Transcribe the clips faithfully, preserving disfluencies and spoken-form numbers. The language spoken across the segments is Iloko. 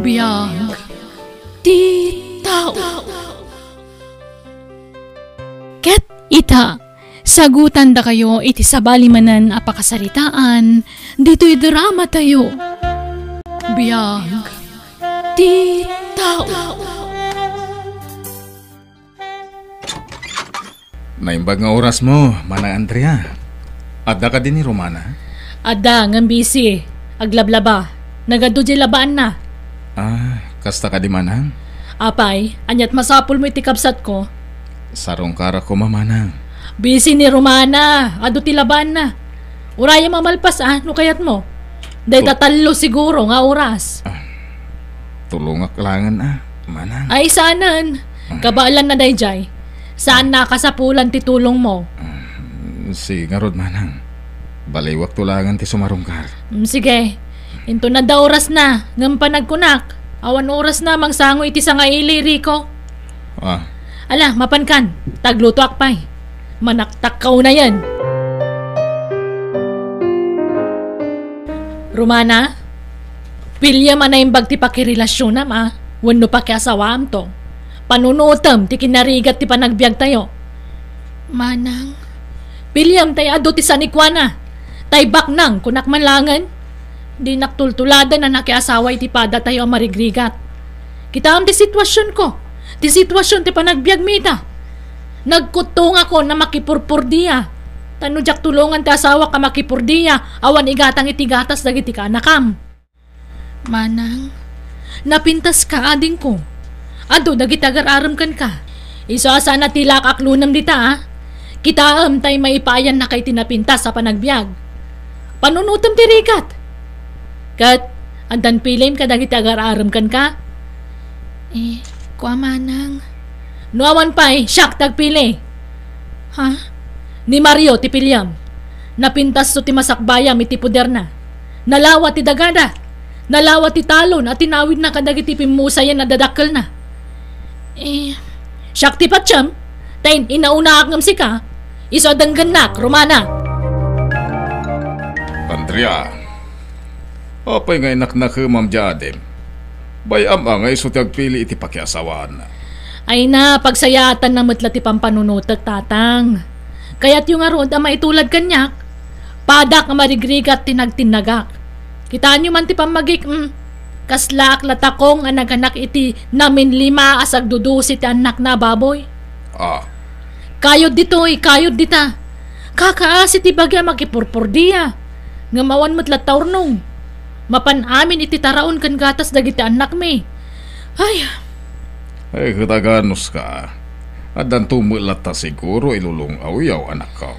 Biag ti tao. Ket ita, sagutandakayo iti sabali manen a pakasaritaan ditoy dramatayo. Biag ti tao. Naimbag nga orasmo, Manang Andrea. Adda kadi ni Romana? Adda, ngem busy. Aglablaba. Nagadu diay labaanna. Ah, kasta kadi, Manang? Apay, ania't masapulmo iti kabsatko? Sarungkarak koma, Manang. Busy ni Romana. Adu ti labaanna. Urayem a malpas, a, no kayatmo. Dayta Tu- tallo siguro nga oras. Ah, tulongak laengen, a, Manang. Ay, saanen. Ah. Kabaelanna daydiay. Saanna a kasapulan ti tulongmo. Ah, sige ngarud, Manang. Baliwakto laengen ti sumarungkar. Mm, sige. Inton adda orasna, ngem panagkunak, awan orasna mangsango iti sangaili, Rico. Ah. Ala, mapankan. Ta aglutoak pay. Manaktakka unayen. Romana, piliem a naimbag ti pakirelasionam, a, wenno pakiasawaamto. Panunotem ti kinarigat ti panagbiagtayo. Manang. Piliem tay adu ti sanikuana. Tay baknang, kunak man laengen. Dinak tultuladen a nakiasawa iti padatayo a marigrigat. Kitaem ti situasionko. Ti situasion ti panagbiagmi ita. Nagkuttongakon a makipurpordia. Ta no diak tulongan ti asawak a makipurdia, awan igatang iti gatas dagiti kaanakam. Manang, napintaska, adingko. Adu dagiti agar-arem kenka. Isu a saan a ti laak aklonem dita, a. Kitaem tay maipayannaka iti napintas a panagbiag. Panunotem ti rigat. Ket, addan piliem kadagiti agar-arem kenka? Eh, kua, Manang. No awan pay, siak ti agpili. Ha? Ni Mario ti piliam. Napintasto ti masakbayam iti poderna. Nalawa ti dagada. Nalawa ti talon a tinawidna kadagiti pimmusayen a dadakkelna. Eh, siak ti patiem, ta in-, inaunaak ngem sika, isu a denggennak, Romana. Andrea, apay nga inaknakemam diay adim? Bay-am a nga isu ti agpili iti pakiasawaanna. Ay na, pagsayaatanna met la ti pampanunotek, Tatang. Kayatyo ngarud a maitulad kaniak? Padak a marigrigat ti nagtinnagak. Kitaenyo man ti pammagik, mm. Kaslaak la takong a naganak iti naminlima a sagdudusi ti annakna a baboy. Ah. Kayod ditoy, kayod dita. Kakaasi ti bagi a makipurpordia. Ngem awan met latta urnong. Mapan amin iti taraon ken gatas dagiti annakmi. Ay. Ay, ket aganuska. Addanto met latta siguro ilulong-awyaw, anakko.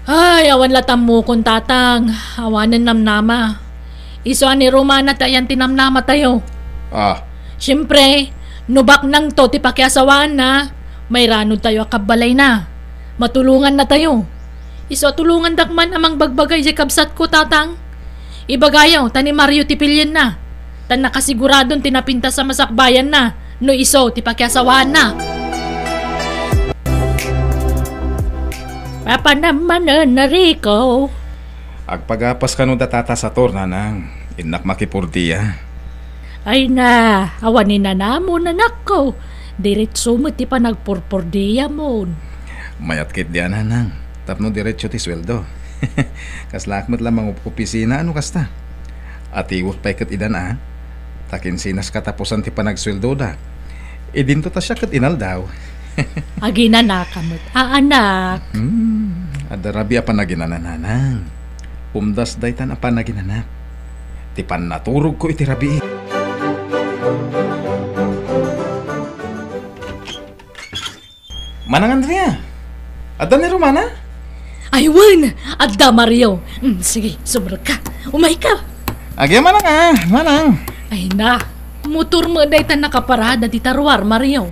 Ay, awan la tammokon, Tatang. Awanen namnama. Isu a ni Romana ti ayan ti namnamatayo. Ah. Siempre, no baknangto ti pakiasawaanna, mairanodtayo a kabbalayna. Matulongannatayo. Isu a tulongandak man a mangbagbaga idiay kabsatko, Tatang. Ibagayo, ta ni Mario ti pilienna. Ta nakasiguradon ti napintas a masakbayanna no isu ti pakiasawaanna. Papanam manen, Rico. Agpagapas kano da Tata Saturna, nang. Innak makipurdia. Ay na, awan ni nanamon, anakko. Diretso met ti panagpurpordiamon. Mayat ket di a, nanang, tapno diretso ti sueldo. Kaslaak met la mangopisina no kasta. Atiwek pay ket idan a. Ta kinsinas katapusan ti panagsueldoda. Idinto ta siak ket inaldaw. Aginanaka met, a anak. Hmm, adda rabii a panaginana, nanang. Umdas daytan a panaginanak. Ti pannaturogko iti rabii. Manang Andrea, adda ni Romana? Ay, wen, adda Mario. Mm, sige, sumrekka. Umayka. Agi, manang, a, manang. Ay na, motor met daytan nakaparada dita ruar, Mario.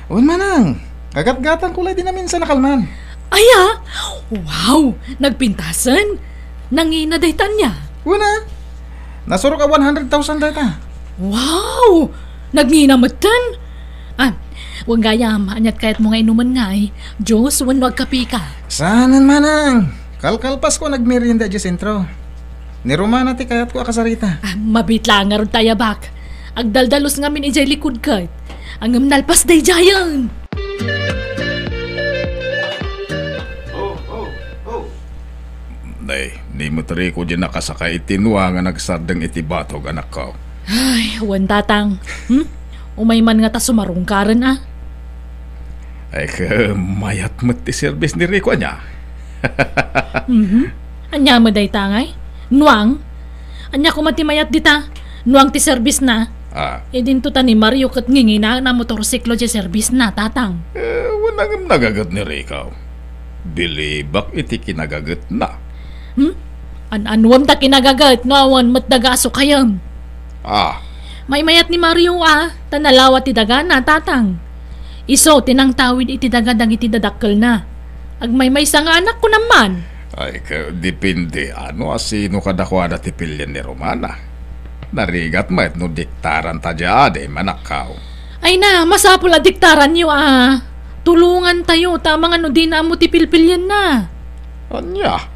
Wen, manang. Kagatgatangko la idi naminsan a kalman. Aya? Wow, nagpintasen? Nangina daytan nia? Wen a. Nasurok a one hundred thousand dayta. Wow! Nagngina metten? A, wen gayam, ania't kayatmo nga inumen ngay? Juice wenno agkapeka? Saanen, manang. Kalkalpasko a nagmerienda idiay sentro. Ni Romana ti kayatko a kasarita. A, mabiit laeng ngarud ta ayabak. Agdaldalus ngamin idiay likud ket. Ngem nalpas daydiayen. Nay, ni met Rico diay nakasakay iti nuang a nagsardeng iti batog, anakko. Ay, wen, tatang. Hmm? Umay man ngata sumarungkaren, a? Ay, ket mayat met ti serbis ni Rico, ania? Mhm. Ania met dayta ngay? Nuang? Ania koma ti mayat dita? Nuang ti serbisna? Ah. Idinto ta ni Mario ket nginginaen a motorsiklo ti serbisna, tatang. Eh, wen, ngem nagaget ni Rico. Bilibak iti kinagagetna. Hmm? An-anuem ta kinagaget no awan met daga a sukayem? Ah. Maymayat ni Mario a, ta nalawa ti dagana, tatang. Isu ti nangtawid iti daga dagiti dadakkelna. Agmaymaysa nga anak, kunam man. Ay, ka-, depende, ano, a sino kadakuada ti pilien ni Romana. Narigat met no diktaran ta diay adi, manakkaw. Ay na, masapul a diktaranyo a. Tulongantayo, ta amangan no dina ammo ti pilpilienna. Ania?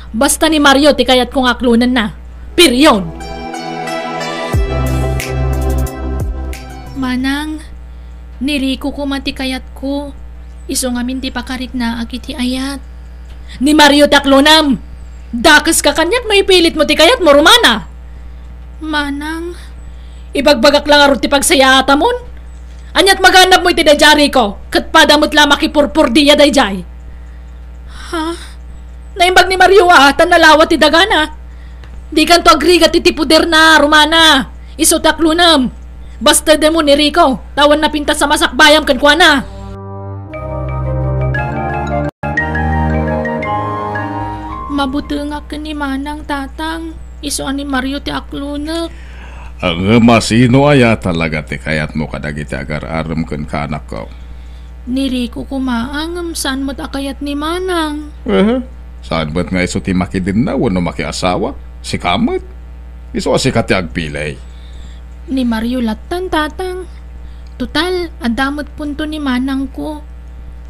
Basta ni Mario ti kayatko nga aklonenna. Period! Manang, ni Rico koma ti kayatko. Isu ngamin ti pakariknaak iti ayat. Ni Mario ti aklonem! Dakeska kaniak no ipilitmo ti kayatmo, Romana! Manang, ibagbagak la ngarud ti pagsayaatamon? Aniat maganabmo iti daydiay a Rico, ket pada met la makipurpurdia daydiay. Ha? Naimbag ni Mario a, ta nalawa ti dagana. Dikanto agrigat iti puderna, Romana. Isu ti aklonem. Bastedemon ni Rico, ta awan napintas a masakbayam kenkuana. Mabutengak ken ni Manang, tatang. Isu a ni Mario ti aklonek. Ngem a sino aya talaga ti kayatmo kadagiti agar-arem kenka, anakko? Ni Rico koma, ngem saan met a kayat ni Manang. Aha. Saan met nga isu ti makidenna wenno makiasawa? Sika met. Isu a sika ti agpili. Ni Mario lattan, tatang. Total, adda met punto ni manangko.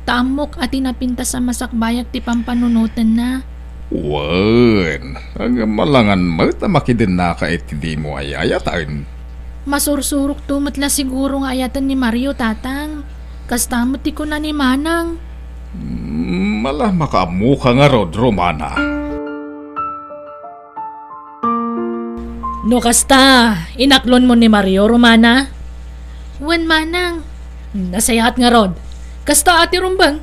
Ta ammok a ti napintas a masakbayak ti pampanunotenna. Wen, ngem alangan met a makidennaka iti dimo ay-ayatan. Masursurokto met la siguro nga ayaten ni Mario, tatang. Kasta met ti kuna ni Manang. Mm, ala, makaammoka ngarud, Romana. No kasta, inaklonmo ni Mario, Romana? Wen, manang. Nasayaat ngarud. Kasta a ti rumbeng,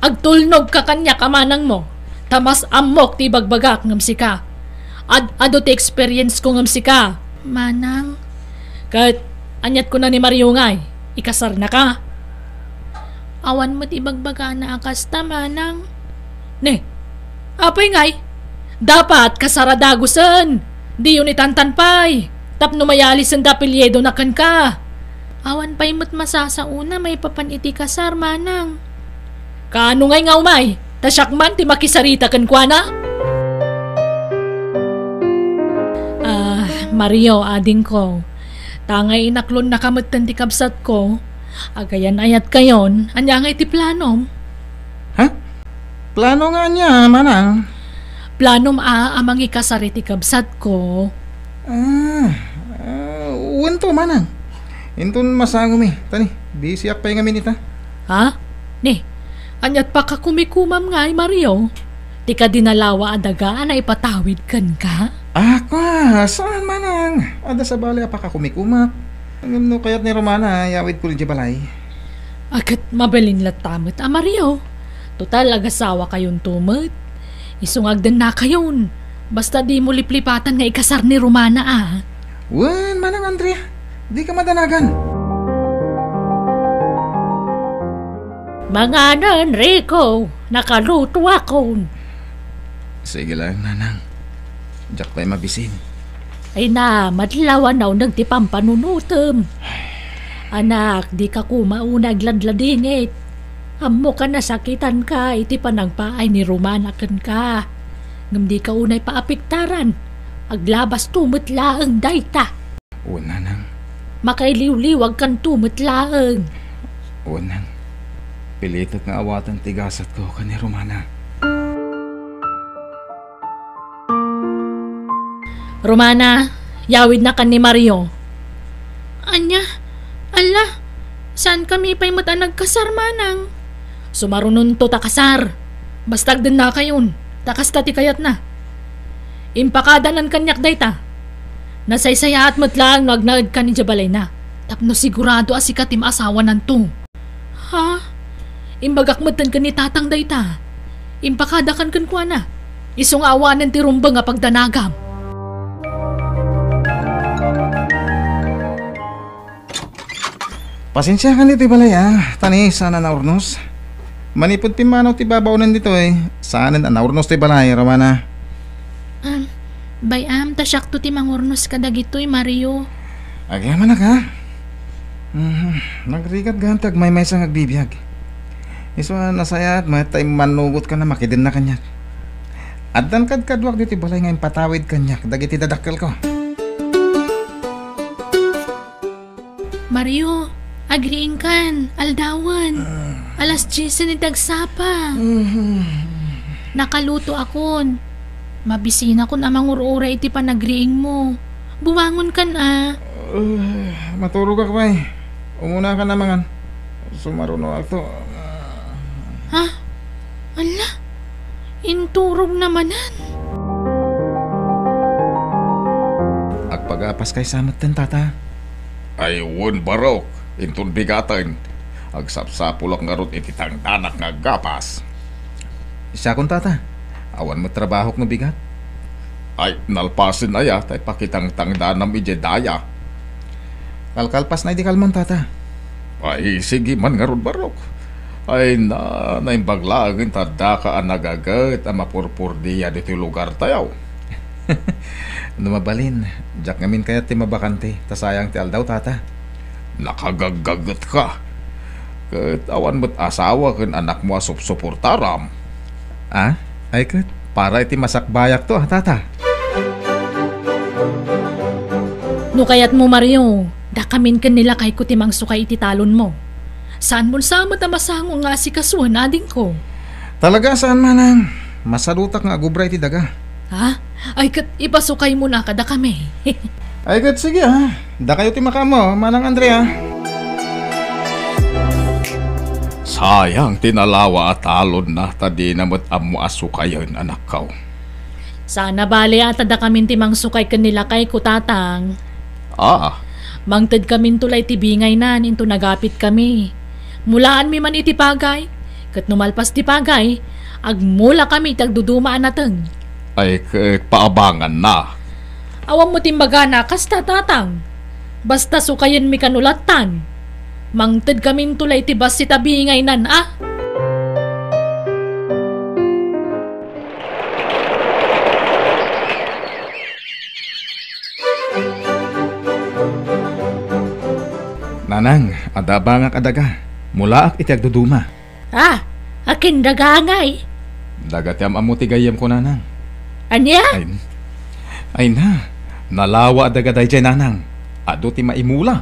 agtulnogka kaniak a manangmo, ta mas ammok ti ibagbagak ngem sika. Ad-adu ti experience ko ngem sika. Manang. Ket, aniat kuna ni Mario ngay, ikasarnaka? Awan met ibagbagana a kasta, manang. Ne, apay ngay? Dapat kasar a dagusen. Diyon itantan pay. Tapno mayalisen ti apelyidona kenka. Awan pay met masasaona maipapan iti kasar, manang. Kaano ngay nga umay? Ta siak man ti makisarita kenkuana? Ah, Mario, adingko. Ta ngay inaklonnaka metten ti kabsatko. Agayan-ayatkayon, ania ngay ti planom? Ha? Plano nga ania, manang? Planom a, a mangikasar iti kabsatko. Ah, ah, wento, manang. Inton masangomi, tani, bisiak pay ngamin ita. Ha? Ni, aniat pakakumikumam ngay, Mario? Ti kadi nalawa a daga a naipatawid kenka? Ah, kwa, saan, manang? Adda sabali a pakakumikumak. Ngem no kayat ni Romana, yawidko idiay balay. A, ket mabalin latta met a Mario. Total, agasawakayonto met. Isu nga agdennakayon. Basta dimo liplipatan nga ikasar ni Romana, a. Wen, Manang Andrea, dika madanagan. Manganen, Rico, nakalutoakon. Sige laeng, Nanang. Diak pay mabisin. Ay na, madlaw a nauneg ti pampanunotem. Anak, dika koma unay agladladingit. Ammok a nasakitanka iti panangpaay ni Romana kenka. Ngem dika unay paapektaran. Aglabasto met laeng dayta. Wen, Nanang. Makailiwliwagkanto met laeng. Wen, Nang. Pilitek nga awaten ti gasatko ken ni Romana. Romana, yawidnakan ni Mario. Ania? Alla, saankami pay met a nagkasar, manang. Sumarunonto ta kasar. Basta agdennakayon, ta kasta ti kayatna. Impakadanan kaniak dayta. Nasaysayaat met laeng no agnaedkan idiay balayna, tapno sigurado a sika ti maasawananto. Ha? Imbagak metten ken ni Tatang dayta. Impakadakan kenkuana. Isu nga awanen ti rumbeng a pagdanagam. Pasensiakan ditoy balay, a. Ta ni, saan a naurnos. Manipud pimmanaw ti babaonen ditoy, saanen a naurnos toy balay, Romana. Am, bay-am, ta siakto ti mangurnos kadagitoy, Mario. Agyamanak, a. Mhm, nagrigat gayam ti agmaymaysa nga agbibiag. Isu a nasayaat met ta immannugotka a makidenna kaniak. Addan kadkaduak ditoy balay nga impatawid kaniak dagiti dadakkelko. Mario, agriingkan, aldawen. Ah. Alas diesen iti agsapa. Mhm. Nakalutoakon. Mabisinakon a mangur-uray iti panagriingmo. Bumangonkan a. Ah, maturogak pay. Umunakan a mangan. Sumarunoakto. Ha? Ala, inturogna manen. Agpagapas kaysa metten, Tata? Ay wen, barok, inton bigaten. Agsapsapulak ngarud iti tangdanak nga aggapas. Siakon, Tata. Awan met trabahok no bigat. Ay, nalpasen aya ta ipakitangtangdanam idiay daya. Kalkalpasna idi kalman, Tata. Ay, sige man ngarud, barok. Ay na, naimbag laeng ta addaka a nagaget a mapurpurdia ditoy lugartayo. No mabalin, diak ngamin kayat ti mabakante, ta sayang ti aldaw, Tata. Nakagaggagetka. Ket awan met asawa ken anakmo a supsuportaram. Ah? Ay ket, para iti masakbayakto, a, Tata. No kayatmo, Mario, dakamin ken ni lakayko ti mangsukay iti talonmo. Saanmon sa met a masango nga asikasuen, adingko. Talaga, saan, manang. Masadutak nga agubra iti daga. Ha? Ay ket, ipasukaymon a kadakami. Ay ket, sige, a. Dakayo ti makaammo, Manang Andrea. Sayang ti nalawa a talonna ta dina met ammo a sukayen, anakko. Saan a bale a ta dakamin ti mangsukay ken ni lakayko, Tatang. Ah. Mangtedkaminto la iti bingaynan inton agapitkami. Mulaanmi man iti pagay, ket no malpas ti pagay, agmulakami iti agduduma a nateng. Ay, ket paabanganna. Awan met imbagana kasta, Tatang. Basta sukayenmi kano lattan. Mangtedkaminto la iti bassit a bingaynan, a. Nanang, adda abangak a daga. Mulaak iti agduduma. Ah, akin daga ngay? Daga ti am-ammo ti gayyemko, Nanang. Ania? Ay, ay na, nalawa a daga daydiay, Nanang. Adu ti maimula.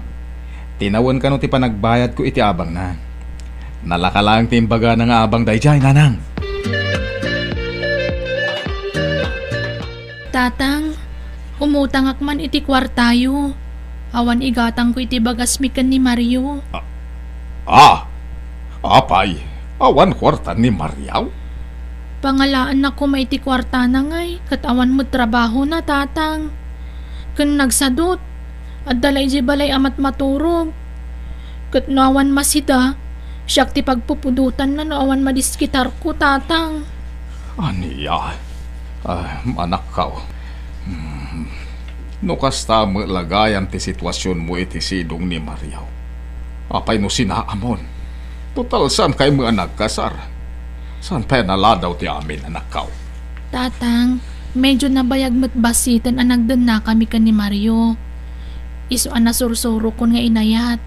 Tinawen kano ti panagbayadko iti abangna. Nalaka laeng ti imbagana nga abang daydiay, Nanang. Tatang, umutangak man iti kuartayo. Awan igatangko iti bagasmi ken ni Mario. Ah, ah, apay, awan kuarta ni Mario? Pangalaannak koma iti kuartana ngay, ket awan met trabahona, Tatang. Ken nagsadut, adda la idiay balay a matmaturog. Ket no awan masida, siak ti pagpupudotanna no awan madisketarko, Tatang. Ania? Ah, anakko. Hmm. No kasta met la gayam ti situasionmo iti sidong ni Mario, apay no sinaamon? Total, saankay met a nagkasar. Saan pay a naladaw ti amin, anakko? Tatang, medyo nabayag met bassiten a nagdennakami ken ni Mario. Isu a nasursurokon nga inayat.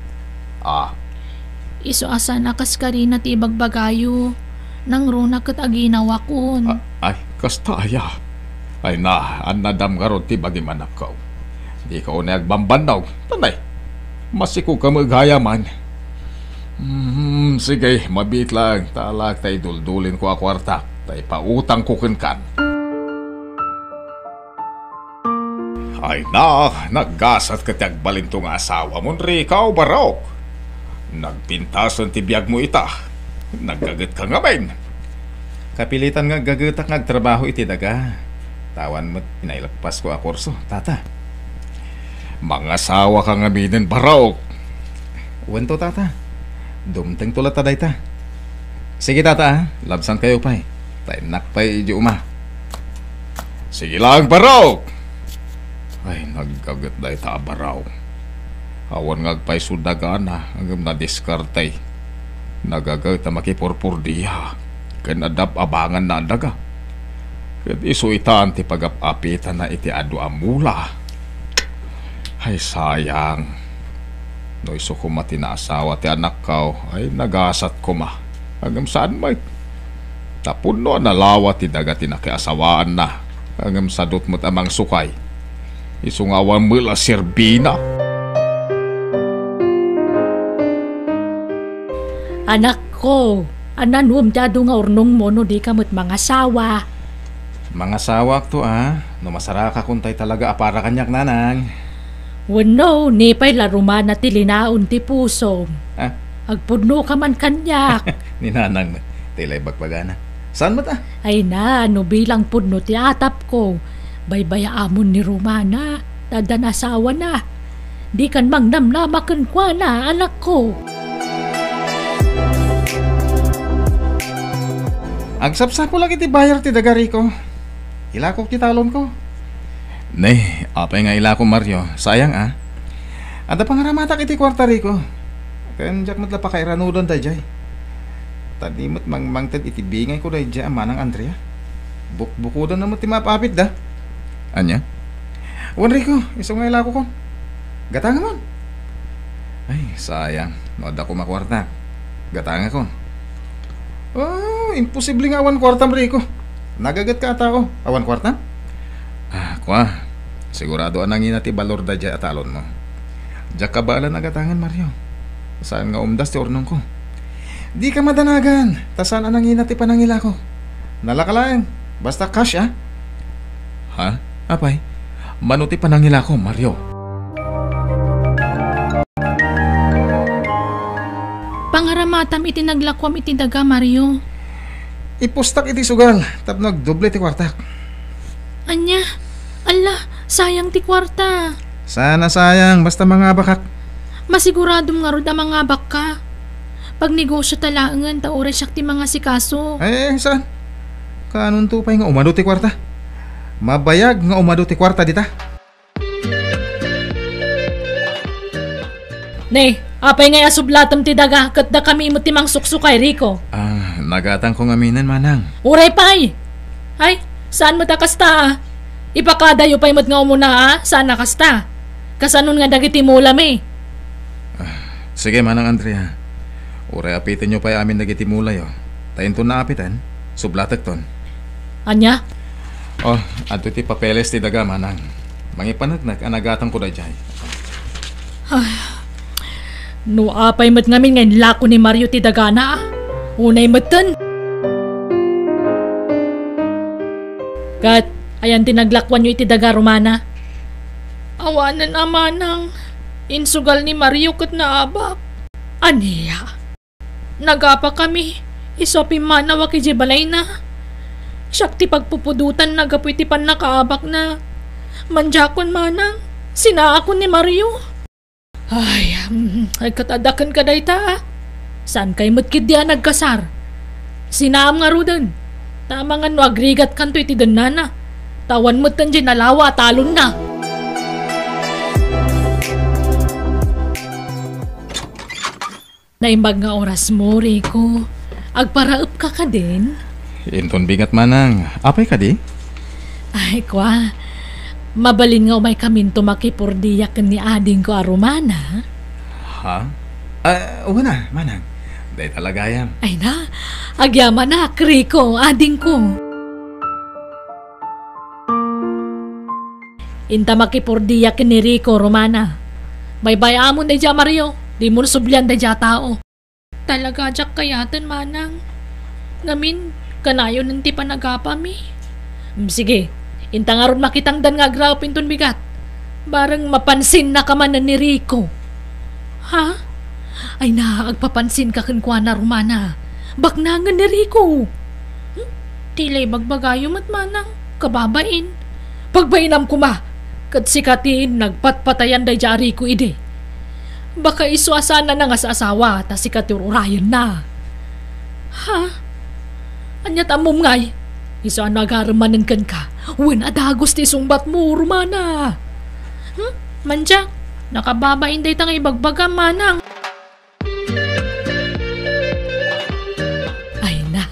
Ah. Isu a saan a kaskarina ti ibagbagayo. Nangruna ket aginawakon. Ah, ay, kasta aya? Ay na, annadam ngarud ti bagim, anakko. Dika unay agbambannog. Tanay, masikog ka met gayaman. Hmm, sige, mabiit laeng, ta alaek ta iduldulinko a kuartak, ta ipautangko kenkan. Ay na, naggasat ket ti agbalinto nga asawamon, Rico, barok. Nagpintasen ti biagmo ita. Naggagetka ngamin. Kapilitan nga aggagetak nga agtrabaho iti daga. Awan met ti nailagpasko a kurso, tata. Mangasawaka ngaminen, barok. Wen to, tata. Dumtengto latta dayta. Sige, tata, a. Labsankayo pay. Ta innak pay idiay uma. Sige lang, barok! Ay, naggaget dayta a barok. Awan nga agpayso dagana, ngem nadiskarte. Nagaget a makipurpurdia, ken adab-abanganna a daga. Ket isu itan ti pagap-apitanna iti adu a mula. Ay, sayang. No isu koma ti naasawa ti anakko, ay, nagasat koma. Ngem saan met. Ta pudno a nalawa ti daga ti nakiasawaanna. Ngem sadut met a mangsukay. Isu nga awan met la serbina. Anakko, ananuem ti adu nga urnongmo no dika met mangasawa. Mangasawakto a, no masarakakon tay talaga a para kaniak, nanang. Wenno, ni pay la rumana ti linaon ti pusom. Ah? Agpudnoka man kaniak. Ni nanang met, tay la ibagbagana. Saan met a? Ay na, no bilang pudno ti atapko, baybayaamon ni rumana, ta addan asawana. Dikan mangnamnama kenkuana, anakko. Agsapsapulak iti bayar ti daga, Rico. Ilakok ti talonko. Ne, apay nga ilako, Mario? Sayang a. Adda pangaramatak iti kuarta, Rico. Ken diak met la pakairanudon daydiay. Ta di met mangmangted iti bingayko daydiay a manang Andrea. Bukbukodanna met ti maap-apitda. Ania? Wen, Rico, isu nga ilakokon. Gatangamon. Ay, sayang. No adda koma kuarta. Gatangakon. Oh, imposible nga awan kuartam, Rico. Nagagetka a tao. Awan kuartam? Ah, kua. Sigurado a nangina ti balor daydiay a talonmo. Diak kabaelan a gatangen, Mario. Saan nga umdas ti urnongko. Dika madanagan, ta saan a nangina ti panangilako. Nalaka laeng, basta cash, a. Ha? Apay? Mano ti panangilako, Mario? Pangaramatam iti naglakuam iti daga, Mario. Ipustak iti sugal tapno agdoble ti kuartak. Ania? Alla, sayang ti kuarta. Saan a sayang, basta mangabakak. Masiguradom ngarud a mangabakka. Pagnegosio ta laengen ta uray siak ti mangasikaso. Ay, ay, saan? Kaanonto pay nga umadu ti kuarta? Mabayag nga umadu ti kuarta dita? Ne, apay ngay a sublatem ti daga ket dakami met ti mangsuksukay, Rico? Ah, nagatangko ngaminen, manang. Uray pay! Ay, saan met a kasta, a? Ipakadayo pay met nga umuna, a? Saan a kasta? Kasanon nga dagiti mulami? Ah, sige, Manang Andrea. Uray apitenyo pay amin dagiti mulayo. Ta inton naapiten, sublatekton. Ania? Oh, adtoy ti papeles ti daga, manang. Mangipaneknek a nagatangko daydiay. Ay, no apay met ngamin nga inlako ni Mario ti dagana, a? Unay metten. Ket, ayan ti naglakuanyo iti daga, Romana? Awanen a, manang. Insugal ni Mario ket naabak. Ania? Nagapakami, isu a pimmanawak idiay balayna. Siak ti pagpupudotanna gapu iti pannakaabakna. Mandiakon, manang, sinaakon ni Mario. Ay, mm, ay, ket adda kenka dayta, a? Saankay met ketdi a nagkasar? Sinaam ngaruden. Ta amangan no agrigatkanto iti dennana. Ta awan metten diay nalawa a talonna. Naimbag nga orasmo, Rico. Agparaepka kadin? Inton bigat, manang. Apay kadi? Ay, kua. Mabalin nga umaykaminto makipurdiak ken ni adingko a Romana? Ha? Ah, wen a, manang. Dayta la gayam. Ay na, agyamanak, Rico, adingko. Inta makipurdiak ken ni Rico, Romana. Baybay-amon daydiay a Mario, dimon sublian daydiay a tao. Talaga diak kayaten, manang. Ngamin, kanayonen ti panagapami. Mm, sige, inta ngarud makitangdan nga agraep inton bigat. Bareng mapansinnaka manen ni Rico. Ha? Ay na, agpapansinka kenkuana, Romana. Baknangen ni Rico. Hmm? Ti la ibagbagayo met, manang, kababain. Pagbainam koma, ket sika ti nagpatpatayan daydiay a Rico idi. Baka isu a saan a nangas-asawa, ta sika ti ur-urayenna. Ha? Ania ti ammom ngay? Isu a no agarem manen kenka, wen a dagus ti isungbatmo, Romana. Hmm? Mandiak, nakababain dayta nga ibagbagam, manang. Ay na.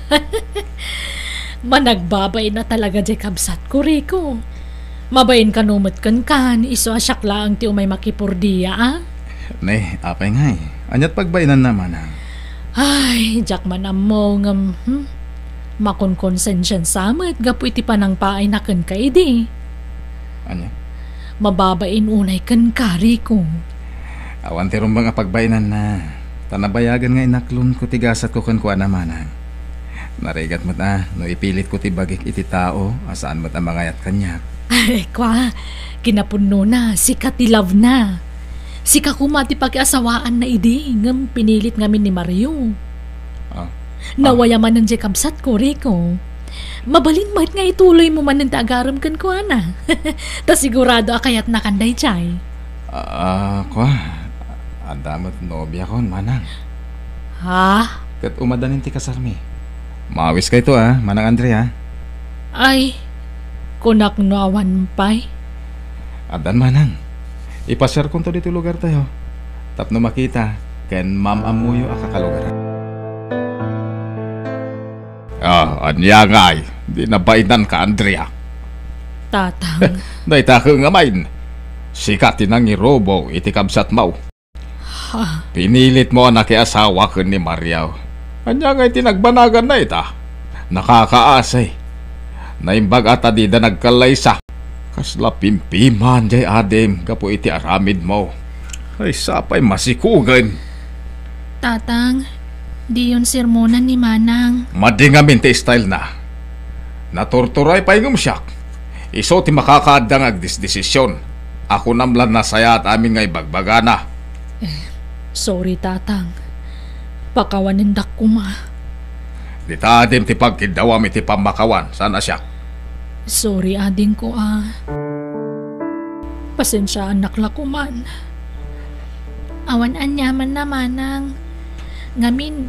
Managbabain a talaga diay kabsatko, Rico. Mabain kano met kenkan, isu a siak laeng ti umay makipurdia, a? Ne, apay ngay? Ania ti pagbainanna, manang? Ay, diak man ammo ngem, hmm, makonkonsensiansa met gapu iti panangpaayna kenka idi. Ania? Mababain unay kenka, Rico. Awan ti rumbeng a pagbainanna, ta nabayagen nga inaklonko ti gasatko kenkuana, manang. Narigat met a no ipilitko ti bagik iti tao a saan met a mangayat kaniak. Ay, kua, kinapudnona, sika ti love na. Sika koma ti pakiasawaanna idi, ngem pinilit ngamin ni Mario. Ah. Nawaya manen diay kabsatko, Rico. Mabalin met nga ituloymo manen ti agarem kenkuana. Ta sigurado a kayatnakan daydiay. Ah, kua, adda met nobiakon, manang. Ha? Ket umadanin ti kasarmi. Maawiskayto, a, Manang Andrea. Ay, kunak no awan pay. Addan, manang. Ipasiarkonto ditoy lugartayo tapno makita ken maam-ammoyo a kakalugaran. Ah, ania ngay? Di nabainanka, Andrea? Tatang. Dayta ket ngamin, sika ti nangirubo iti kabsatmo. Ha? Pinilitmo a nakiasawa ken ni Mario. Ania ngay ti nagbanaganna ita? Nakakaasi. Naimbag a ta dida nagkallaysa. Kasla pimpiman diay adim gapu iti aramidmo. Ay, sapay masikugen. Tatang, diyon sermonan ni Manang. Madi ngamin ti style na. Naturturay pay ngem siak. Isu ti makakaadda nga agdesdesision. A kunam la nasayaat amin nga ibagbagana. Eh, sorry, Tatang. Pakawanendak koma. Dita adim ti pagkiddawam iti pammakawan, saan a siak? Sorry, adingko, a. Pasensiaannak la koman. Awan aniamanna, manang. Ngamin,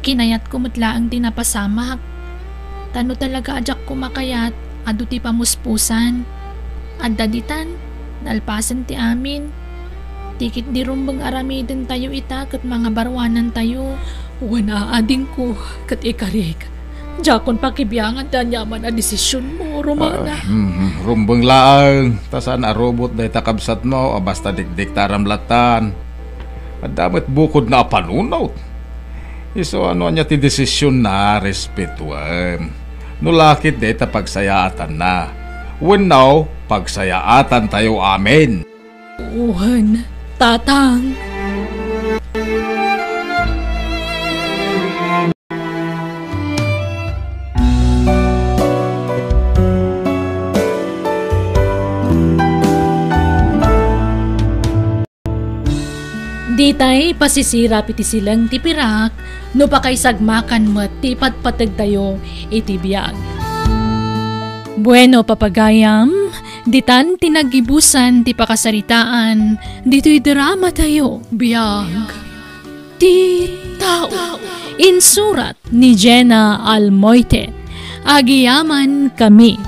kinayatko met laeng ti napasamak. Ta no talaga a diak koma kayat, adu ti pamuspusan. Adda ditan, nalpasen ti amin. Ti ketdi rumbeng aramidentayo ita ket mangabaruanantayo. Wen a, adingko, ket ikarik. Diakon pakibiangan ti aniaman a desisionmo, Romana. Ah, mm, rumbeng laeng, ta saan a rubot dayta kabsatmo a basta dikdiktaram lattan. Adda met bukodna a panunot. Isu a no ania ti desisionna, respetuem. No la ket dayta pagsayaatanna. Wenno, pagsayaatantayo amin. Wen, Tatang. Ditay pasisirap iti sileng ti pirak no pakaisagmakan met ti ipatpategtayo iti biag. Bueno, papagayam, ditan ti naggibusan ti pakasaritaan ditoy dramatayo, Biag ti Tao. Insurat ni Jenna Almoite. Agiyaman kami.